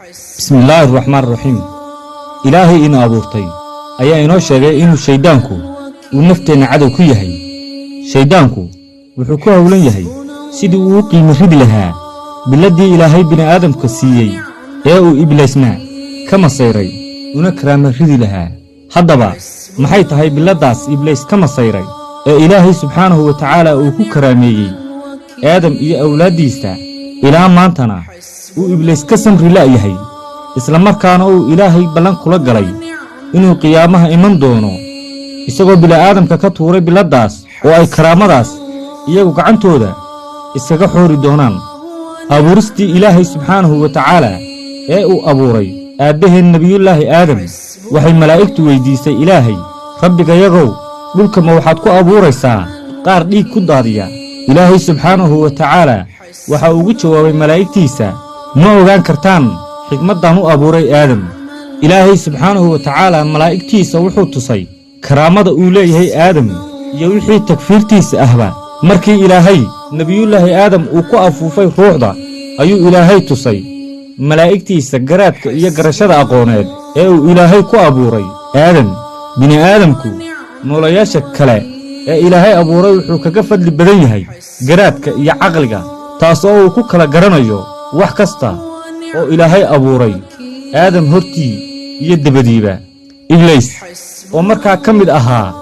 Bismillaahi araxmaan raxiim. Ilaahay ina abuurtay ayaa inoo sheegay inuu shayddaanku uu nafteenna cadow ku yahay. Shayddaanku wuxuu ku howlan yahay sidii uu u qiimo ridi lahaa biladdii Ilaahay bini'aadamka siiyey ee uu Ibliisna ka masayray, una karaama ridi lahaa. Haddaba, maxay tahay biladdaas Ibliis ka masayray ee Ilaahay subxaanahu wa tacaala uu ku karaameeyey Aadam iyo awlaaddiisa, ilaa maantana uu Ibliis ka samri la'yahay, isla markaana uu Ilaahay ballan kula galay inuu qiyaamaha iman doono isagoo bini'aadamka ka tuuray biladdaas oo ay karaamadaas iyagu gacantooda iskaga xoori doonaan? Abuuristii Ilaahay subxaanahu wa tacaala ee uu abuuray aabbaheen Nebiyullaahi Aadam, waxay malaa'igtu weyddiisay Ilaahay: "Rabbigayagow, dhulka ma waxaad ku abuuraysaa qaar dhiig ku daadiya?" Ilaahay subxaanahu wa tacaala waxa uu ugu jawaabay malaa'igtiisa: "Ma ogaan kartaan xigmaddan u abuuray Aadam." Ilaahay subxaanahu wa tacaala malaa'igtiisa wuxuu tusay karaamada uu leeyahay Aadam iyo wixii takfiirtiisa ahba. Markii Ilaahay Nebiyullaahi Aadam uu ku afuufay ruuxda, ayuu Ilaahay tusay malaa'igtiisa garaadka iyo garashada aqooneed ee uu Ilaahay ku abuuray Aadam. Bini'aadamku noolayaasha kale ee Ilaahay abuuray wuxuu kaga fadli badan yahay garaadka iyo caqliga, taas oo uu ku kala garanayo wax kasta oo Ilaahay abuuray Aadam hortii iyo debadiiba. Ibliis oo markaa ka mid ahaa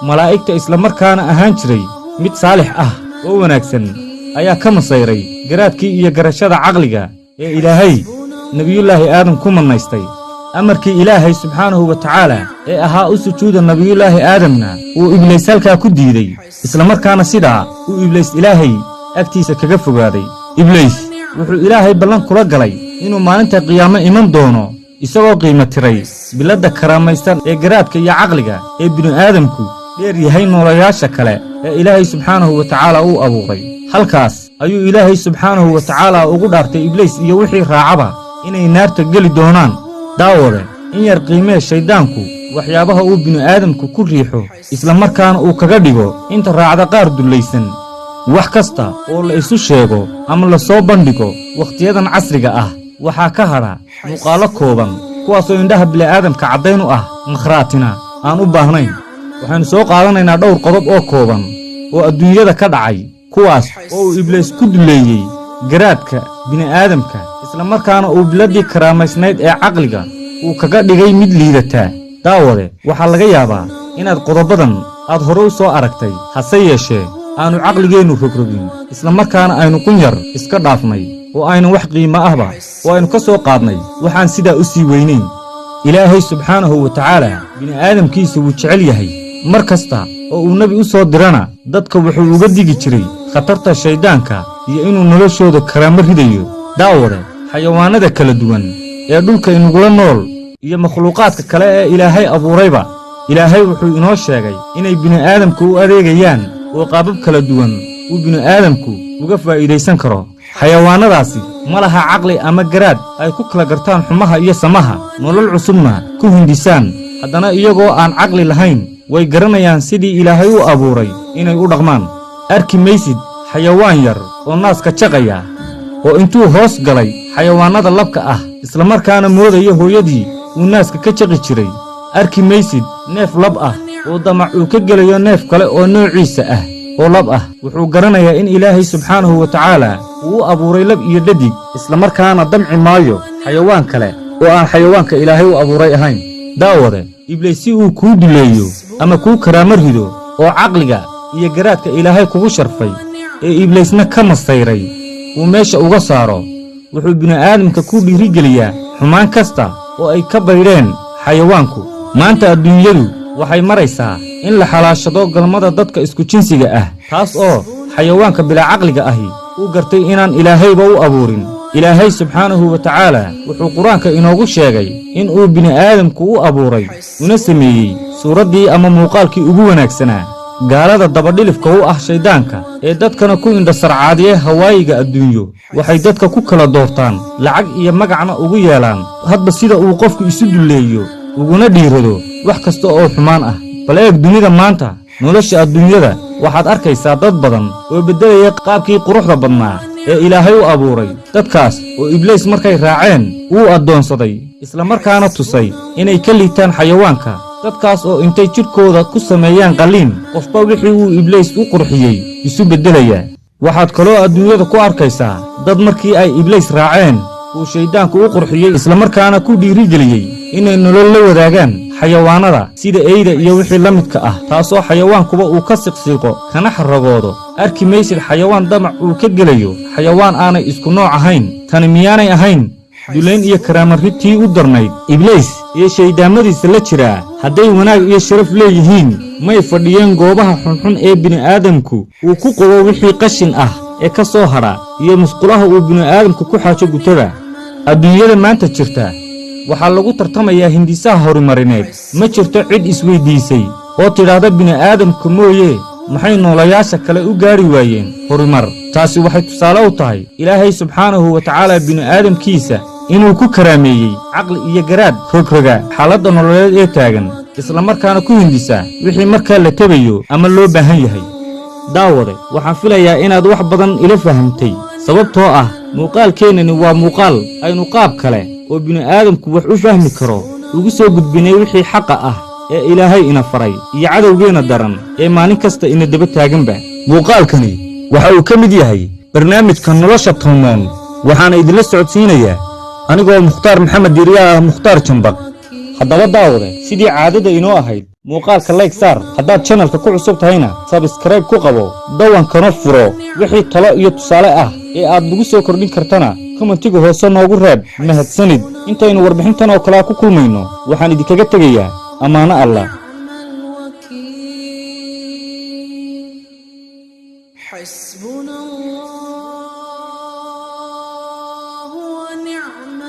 malaa'igta, islamarkaana ahaan jiray mid saalix ah oo wanaagsan, ayaa ka masayray garaadkii iyo garashada caqliga ee Ilaahay Nebiyullaahi Aadam ku mannaystay. Amarkii Ilaahay subxaanahu wa tacaala ee ahaa u sujuuda Nebiyullaahi Aadamna uu Ibliis halkaa ku diiday, islamarkaana sidaa uu Ibliis Ilaahay agtiisa kaga fogaaday. Ibliis wuxuu Ilaahay ballan kula galay inuu maalinta qiyaamo iman doono isagoo qiimo tiray biladda karaamaysan ee garaadka iyo caqliga ee bini'aadamku dheer yahay noolayaasha kale ee Ilaahay subxaanahu wa tacaala uu abuuray. Halkaas ayuu Ilaahay subxaanahu wa tacaala ugu dhaartay Ibliis iyo wixii raacaba inay naarta geli doonaan. Daawade, in yar qiimee shayddaanku waxyaabaha uu bini'aadamku ku riixo, isla markaana uu kaga dhigo inta raacda qaar dullaysan. Wax kasta oo la isu sheego ama la soo bandhigo wakhtiyadan casriga ah waxaa ka hadha muuqaallo kooban, kuwaasoo indhaha bini'aadamka caddayn u ah, makhraatina aan u baahnayn. Waxaynu soo qaadanaynaa dhowr qodob oo kooban oo adduunyada ka dhacay, kuwaas oo uu Ibliis ku duleeyey garaadka bini'aadamka, isla markaana uu biladdii karaamaysnayd ee caqliga uu kaga dhigay mid liidataa. Daawade, waxaa laga yaabaa inaad qodobadan aad hore u soo aragtay, hase yeeshee aanu caqligeennu rogrogin, isla markaana aynu qunyar iska dhaafnay oo aynan wax qiimo ahba oo aynu ka soo qaadnay waxaan sidaa u sii weynayn. Ilaahay subxaanahu wa tacaala bini'aadamkiisa wuu jecel yahay. Mar kasta oo uu nebi u soo dirana, dadka wuxuu uga digi jiray khatarta shayddaanka iyo inuu noloshooda karaamo ridayo. Daawade, xayawaannada kala duwan ee dhulka inagula nool iyo makhluuqaadka kale ee Ilaahay abuurayba, Ilaahay wuxuu inoo sheegay inay bini'aadamku u adeegayaan oo qaabab kala duwan uu bini'aadamku uga faa'iidaysan karo. Xayawaannadaasi ma laha caqli ama garaad ay ku kala gartaan xumaha iyo samaha, nolol cusubna ku hindisaan. Haddana iyagoo aan caqli lahayn way garanayaan sidii Ilaahay u abuuray inay u dhaqmaan. Arki maysid xayawaan yar oo naaska jaqaya oo intuu hoos galay xayawaannada labka ah, islamarkaana moodaya hooyadii uu naaska ka jaqi jiray. Arki maysid neef lab ah oo damac uu ka gelayo neef kale oo noociisa ah oo lab ah. Wuxuu garanayaa in Ilaahay subxaanahu wa tacaala uu u abuuray lab iyo dhadig, islamarkaana damci maayo xayawaan kale oo aan xayawaanka Ilaahay u abuuray ahayn. Daawade, Ibliis si uu kuu duleeyo ama kuu karaamo rido oo caqliga iyo garaadka Ilaahay kugu sharfay ee Ibliisna ka masayray uu meesha uga saaro, wuxuu bini'aadamka ku dhiirigeliyaa xumaan kasta oo ay ka baydheen xayawaanku. Maanta adduunyadu waxay maraysaa in la xalaashado galmada dadka isku jinsiga ah, taas oo xayawaanka bilaa caqliga ahi uu gartay inaan Ilaahayba u abuurin. Ilaahay subxaanahu wa tacaala wuxuu Qur-aanka inoogu sheegay in uu bini'aadamku u abuuray una sameeyey suuraddii ama muuqaalkii ugu wanaagsanaa. Gaalada dabadhilifka u ah shayddaanka ee dadkana ku indhasarcaadiye hawaayiga adduunyo waxay dadka ku kala doortaan lacag iyo magacna ugu yeelaan hadba sida uu qofku isu dulleeyo uguna dhiirado wax kasta oo xumaan ah. Bal eeg dunida maanta, nolosha adduunyada waxaad arkaysaa dad badan oo beddelaya qaabkii quruxda badnaa. Ee Ilaahay u abuuray dadkaas oo Ibliis markay raaceen wuu addoonsaday, isla markaana tusay inay ka liitaan xayawaanka. Dadkaas oo intay jidhkooda ku sameeyaan qalliin, qofba wixii uu Ibliis u qurxiyey isu beddelayaa. Waxaad kaloo adduunyada ku arkaysaa dad markii ay Ibliis raaceen uu shayddaanku u qurxiyey, islamarkaana ku dhiirigeliyey inay nolol la wadaagaan xayawaanada sida eyda iyo wixii la midka ah, taasoo xayawaankuba uu ka siqsiiqo kana xarragoodo. Arki maysid xayawaan damac uu ka gelayo xayawaan aanay isku nooc ahayn. Tani miyaanay ahayn dulayn iyo karaamarritii u darnayd? Ibliis iyo shayddaammadiisa la jiraa hadday wanaag iyo sharaf leeyihiin, may fadhiyeen goobaha xunxun ee bini'aadamku uu ku qubo wixii qashin ah ee ka soo hadha iyo musqulaha uu bini'aadamku ku xaajo gutada. Adduunyada maanta jirta waxaa lagu tartamayaa hindisaha horumarineed. Ma jirto cid isweyddiisay oo tidhaahda, "Bini'aadamka mooye, maxay noolayaasha kale u gaadhi waayeen horumar?" Taasi waxay tusaale u tahay Ilaahay subxaanahu wa tacaala bini'aadamkiisa inuu ku karaameeyey caqli iyo garaad rogroga xaaladda nololeed ee taagan, islamarkaana ku hindisa wixii markaa la tebayo ama loo baahan yahay. Daawade, waxaan filayaa inaad wax badan ila fahamtay, sababtoo ah muuqaalkeennani waa muuqaal aynu qaab kale oo bini'aadamku wax u fahmi karo ugu soo gudbinay wixii xaqa ah ee Ilaahay ina faray iyo cadowgeenna daran ee maalin kasta ina daba taaganba. Muuqaalkani waxa uu ka mid yahay barnaamijka Nolosha Tolmoon, waxaana idinla socodsiinayaa anigoo Mukhtaar Maxamed Diiriyaa ah, Mukhtaar Jambaq. Haddaba daawade, sidii caadada inoo ahayd, muuqaalka like saar. Haddaad channelka ku cusub tahayna, subscribe ku qabo, dawankana furo. Wixii talo iyo tusaale ah ee aad nagu soo kordhin kartana, commentiga hoose noogu reeb. Mahadsanid. Intaynu warbixintan oo kalea ku kulmayno, waxaan idinkaga tegayaa ammaano Allah. الوكيل حسبنا الله ونعم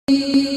الوكيل.